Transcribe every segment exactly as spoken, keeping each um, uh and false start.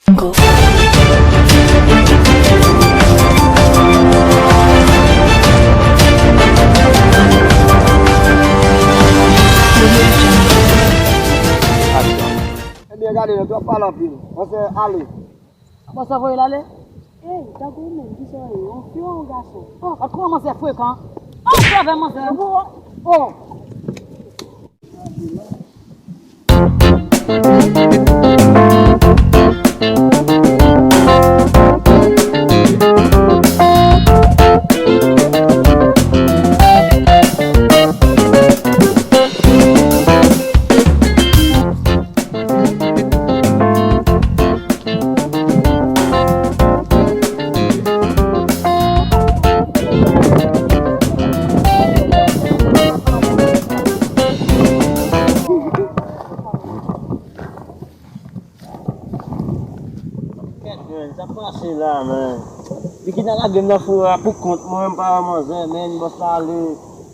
Ebyen, gade, yo twòp pale anpil. Mwen se ale. Bon, sa voye l ale? Ey, tankou ou menm, kisa w ye? Yon fi ou yon gason? Oh, gad kòman manzè frekan. Oh, sa fè manzè. Oh. Kèt, men, sa k pase la, men? Bikina lage m nan foure a pou kont mwen, m pa wè manzè, men, bòs la ale.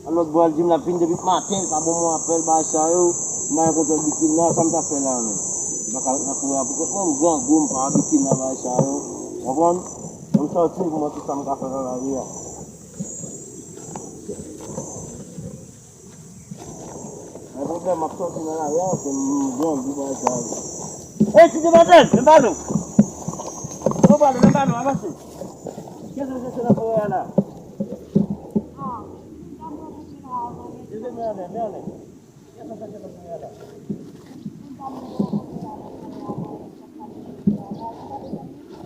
An lòt bò, l di m l ap vin depi maten, l pa ban mwen apèl, bagay sa yo. M pa gen kontwòl Bikina, sa m t ap fè la menm? M pa ka ret nan foure a pou kont mwen, m grangou, m pa Bikina, bagay sa yo. Konprann? Fò m sòti pou m wè kisa m ka fè nan lari a. Gen pwoblèm, m ap sòti nan lari a, paske m grangou, bagay sa yo. Ey, ti demwazèl, vin ba nou. Vin ba nou, vin ba nou, avanse. Kiyès w ap chèche nan forè a la? Leve men anlè, men anlè. Kiyès w ap chèche nan forè a la?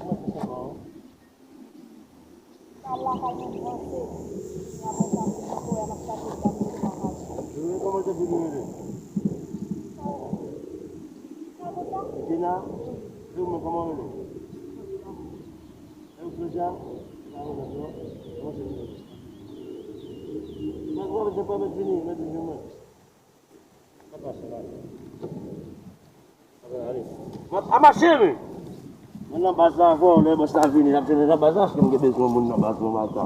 Mwen se kòman? Jimmy, kòman w te di nou rele? Regina? Di mwen kòman w rele? E ou Claudia? Sa ou rele non? Kòman se rele? Mwen kòman se pèmèt vini, mwen di nou mwen. Sa pase la? A mache, men. Mwen nan baz la ankò, lè bòs la vini, l ap jwenn nan baz la, paske m gen bezwen moun nan baz mwen, baz la.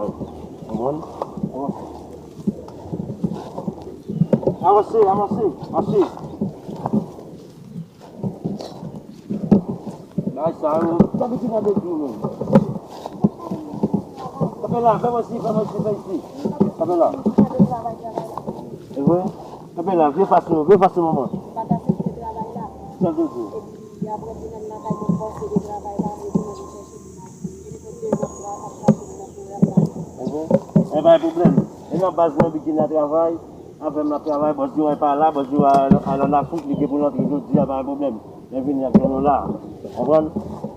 Konprann? Avanse, avanse, mache. Bagay sa yo, sa ki ti nan de jou, men. Kanpe la, fè mwen si, fè mwen si, fè isi. Kanpe la. E vre? Kanpe la, vye fas nou, vye fas nou, manman. M pa t aksepte travay la. Sa l te di? Epi, apre, ti nèg nan kay mwen fòse de travay la, vre, ti nèg mwen chèche pou m al. E li konn de zòt la, ap chache m nan pwogram la. E vre? E pa gen pwoblèm. E nan baz mwen, Bikina travay, avè m l ap travay, bòs Diray pa la, bòs Diray al, al ann Afrik, li gen pou l antre jodi a, pa gen pwoblèm. Lè vini, l ap jwenn nou la. Konprann?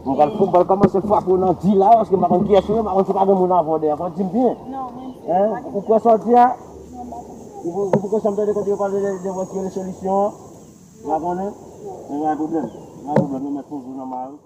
Mwen pral, mwen pral kòmanse frape w nan di la, paske m pa konn kiyès ou ye, m pa konn si pa gen moun avè w dèyè. Fò w di m byen. Non, men se, hein? Ou kwè sa w di a? Non, m pa konn. Ou, ou poko janm tande kote yo pale de, de wè ki rele solisyon an? Ou pa konnen? Men pa gen pwoblèm. Pa gen pwoblèm. Nou mèt poze w nan mari.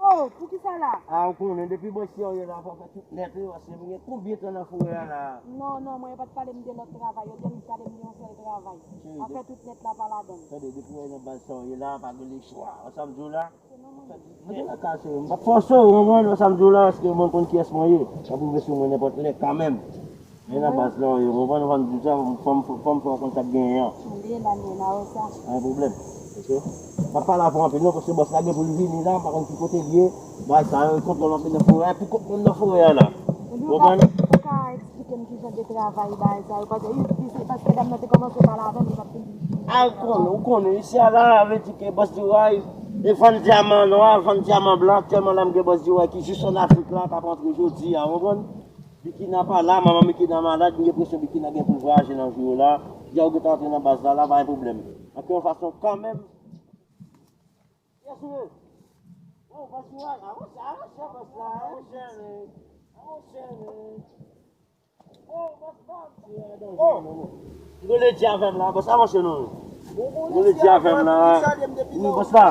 Oh, poukisa la? A, ou konnen, depi bò isi a w ye la, fò w fè tout nèt, wi, paske m gen konbyen tan nan forè a la? Non, non, mwen, yo pa t pale m de lòt travay, yo te pale m de yon sèl travay. Cheri, an fè tout nèt la pa ladan l. Tande, depi w nan baz sa w ye la, pa gen lechwa. Wè sa m di w la? Fè tout nèt. Mete lakay, cheri, m p ap fòse w, ou konprann? Wè sa m di w la, paske mwen konn kiyès mwen ye. W ap rive sou mwen nenpòt lè kanmenm. Men nan baz la, ou konprann, fò m di w sa, fò m, fò m fè w konn sa k genyen an. Tande la, men, a wè sa. Pa gen pwoblèm. Oke? M ap pale avè w anpil, non, paske bòs la gen pou l vini la, m pa konn ki kote l ye. Bagay sa yo, kontwòl anpil nan forè, pou kont mwen nan forè a la. Ou konprann? Ou ka, ou ka eksplike m ki jan de travay, bagay sa yo, paske, paske dam nan te kòmanse pale avè m, li pa t fin vini. A, ou konnen, ou konnen, isi a la, vle di ke bòs Diray, e vann dyaman nwa, vann dyaman blan, aktyèlman la, m gen bòs Diray ki jis ann Afrik la, k ap rantre jodi a, ou konprann? Bikina pa la, manman Bikina malad, m gen enpresyon Bikina gen pou l vwayaje nan jou yo la. Deja ou gentan antre nan baz la, la pa gen pwoblèm. Anke yon fason kanmenm. Kiyès ou ye? Oh, bòs Diray, avanse, avanse, bòs la, avanse, men. Avanse, men. Oh, bòs, bòs. Oh! Ou rele di avè m la, bòs, avanse non. Ou rele di avè m la. Wi, bòs la.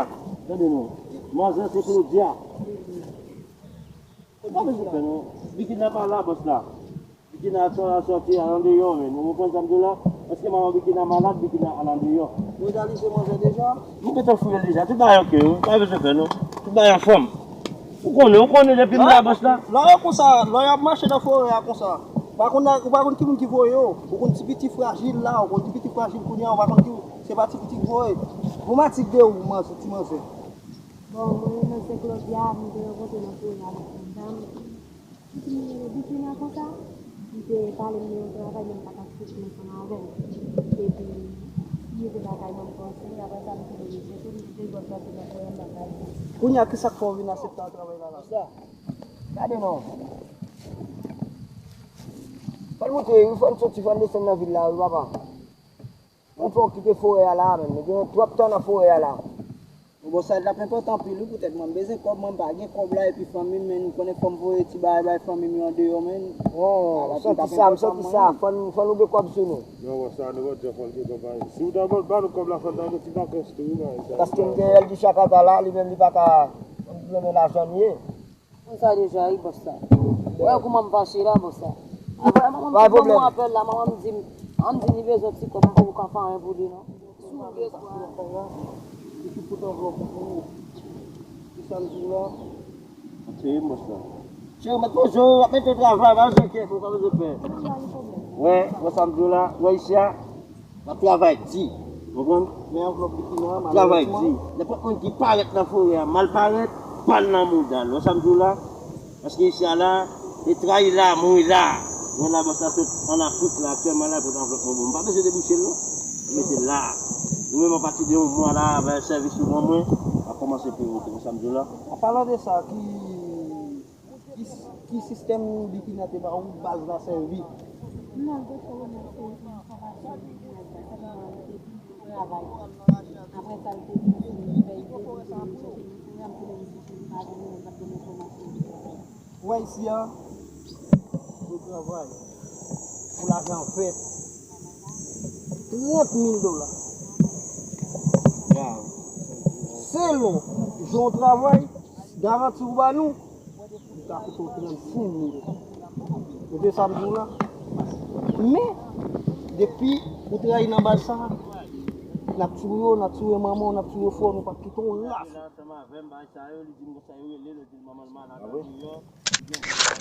Tande non. Manzè se Claudia. Ou pa bezwen pè non. Bikina pa la, bòs la. Bikina sò-, sòti al andeyò, men. Ou konprann sa m di w la? Paske manman Bikina malad, Bikina al andeyò. Ou reyalize manzè deja? M gentan fouye l deja. Tout bagay oke, wi. Pa bezwen pè, non. Tout bagay anfòm. Ou konnen, ou konnen depi m la, bòs la. Lè yo konsa, lè y ap mache nan forè a konsa, ou pa konn, ou pa konn ki moun ki voye yo. Ou konn ti piti frajil la, ou konn ti piti frajil kounye a, ou pa konn ki, se pa ti piti ki voye. Bon, matik de ou, manzè, ti manzè. Bon, mwen, mwen se Claudia, m te rankontre nan forè a avèk yon dam. Li di m rele Bikina konsa, li te pale m de yon travay, men m pa t aksepte ansanm avè l. Epi, li rete lakay mwen, m panse, apre sa, m te rele chèche, m te vin sòti nan forè, m pa ka al. Kounye a, kisa k fè w vin aksepte travay la, la? Sa. Gade non. Fò n monte, wi, fò n soti, fò n desann nan vil la, wi, papa. Mwen fè w kite forè a la, menm. Nou gen twòp tan nan forè a la. Bon, sa t ap enpòtan anpil, wi, poutèt mwen. M bezwen kòb, mwen, m pa gen kòb la, epi fanmi m, men, nou konnen fò m voye ti bagay bay fanmi m yo andeyò, men. Oh, m santi sa, m santi sa. Fò n, fò nou gen kòb sou nou. Non, bon, sa, nou, bon, fò n gen kòb la. Si w ta ba nou kòb la, fò n ta gen ti vakans tou, wi, men. Paske m gen L D Chakata la, li menm, li pa ka, li renmen lajan l ye. Konn sa deja, wi, bòs la. Ou wè kouman m fache la, bòs la. Apre, manman m te ban mwen apèl la, manman m di m, manman m di m li bezwen ti kòb, m poko ka fè anyen pou li, non. Sou de sa. Li ki pote anvlòp pou ou. Ki sa m di w la? Ap peye m, bòs la. Cheri, mèt poze w, ap mete w travay, pa bezwen enkyete, pa bezwen pè. Wè, wè sa m di w la, wè isi a. N ap travay di. Konprann? Men anvlòp li ki la, travay di. Nenpòt moun ki parèt nan forè a, mal parèt, bal nan mouda l. Wè sa m di w la? Paske isi a la, e trayi la, mouri la. Mwen la, bòs la sot ann Afrik la, aktyèlman la, pote anvlòp mwen. M pa bezwen debouche l, non. M mete l la. Nou menm, apati de yon mwa la, avèk sèvis ou ban mwen, m ap kòmanse peye w, wè sa m di w la? An palan de sa, ki Ki, ki sistèm Bikina te ba ou baz la sèvi? Non, doktè Ronald te yon fòmasyon nan baz la, sèlman li te di m pou travay. Apre sa, li te di m pou m fè ide pou m chèche nan forè a, m te menm di pou m pa vini, mwen pa t gen enfòmasyon. Ou wè isi a, yo travay pou lajan vèt. Trant mil dola. Selon jan w travay, garanti ou ba nou, li ka koute w trannsenk mil. Ou te sa m di w la? Men, depi ou trayi nan baz sa, n ap touye w, n ap touye manman w, n ap touye frè w, nou p ap kite w la.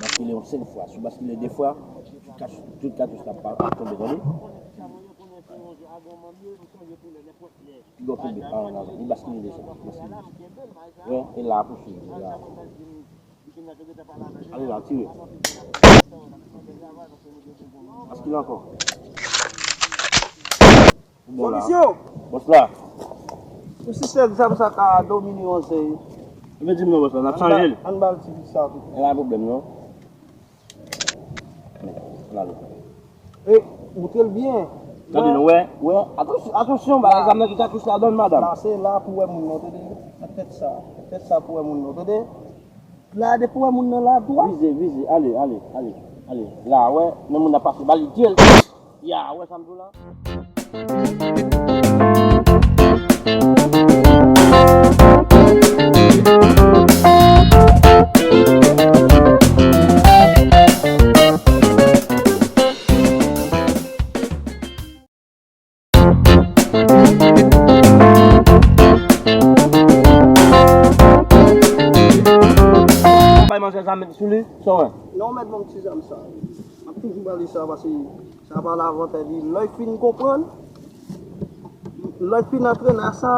Baskile yon sèl fwa. Si w baskile de fwa, tout katouch, tout katouch la ap tonbe, tande. Piga w kenbe a an avan. Li baskile deja. Baskile deja. Wè, e la pou swiv. E la. Ale la, tire. Baskile ankò. Bon la. Solisyon! Bòs la. Pou sistèm sa, sa ka domine yon ansèy. Ebyen, di m non, bòs la, n ap chanje l. Ann ba l ti pit sa tou. E pa pwoblèm, non. Ann ale. E, moutre l byen. Tande, nou wè, wè. Atansyon, atansyon, bagay zam nan ki katouch ladan l, madanm. La, se la pou wè moun nan, tande. Nan tèt sa, nan tèt sa pou wè moun nan, tande. La, depi w wè moun nan la, dwat. Vize, vize, ale, ale, ale, ale. La, wè, men moun nan pase, ba li dyèl. Ya, wè sa m di w la? Bay manzè zam sou li, sa w wè? Non, mèt ban m ti zam sa. M ap toujou ba li sa, paske sa pa lavantay li. Lè l fin konprann, lè l fin antrene a sa,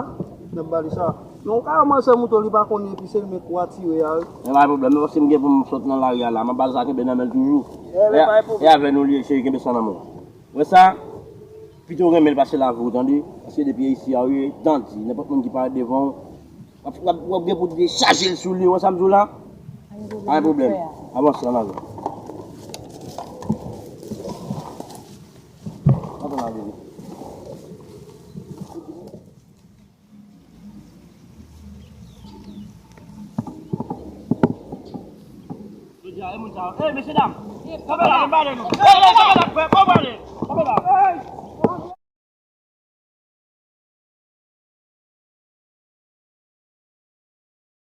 n ap ba li sa. Men w ka wè manzè mouton, li pa konnen, epi se li menm pou atire a, wi. Men pa gen pwoblèm, men paske m gen pou m sot nan lari a la, m ap ba l sa, kenbe nan men l toujou. E, men pa gen pwoblèm. E avè nou li ye, cheri, kenbe sa nan men w. Wè sa, pito w renmen l pase lavi w, tande? Paske depi e isi a w ye, tande, nenpòt moun ki parèt devan w, w ap, w ap, w ap gen pou dechaje l sou li, wè sa m di w la? Pa gen pwoblèm. Avanse, ann ale. Ann ale. Jodi a, e moun sa yo. Ey, mesye dam! Kanpe la, men pale nou. Ey, ey, kanpe la, frè, pa pale. Kanpe la.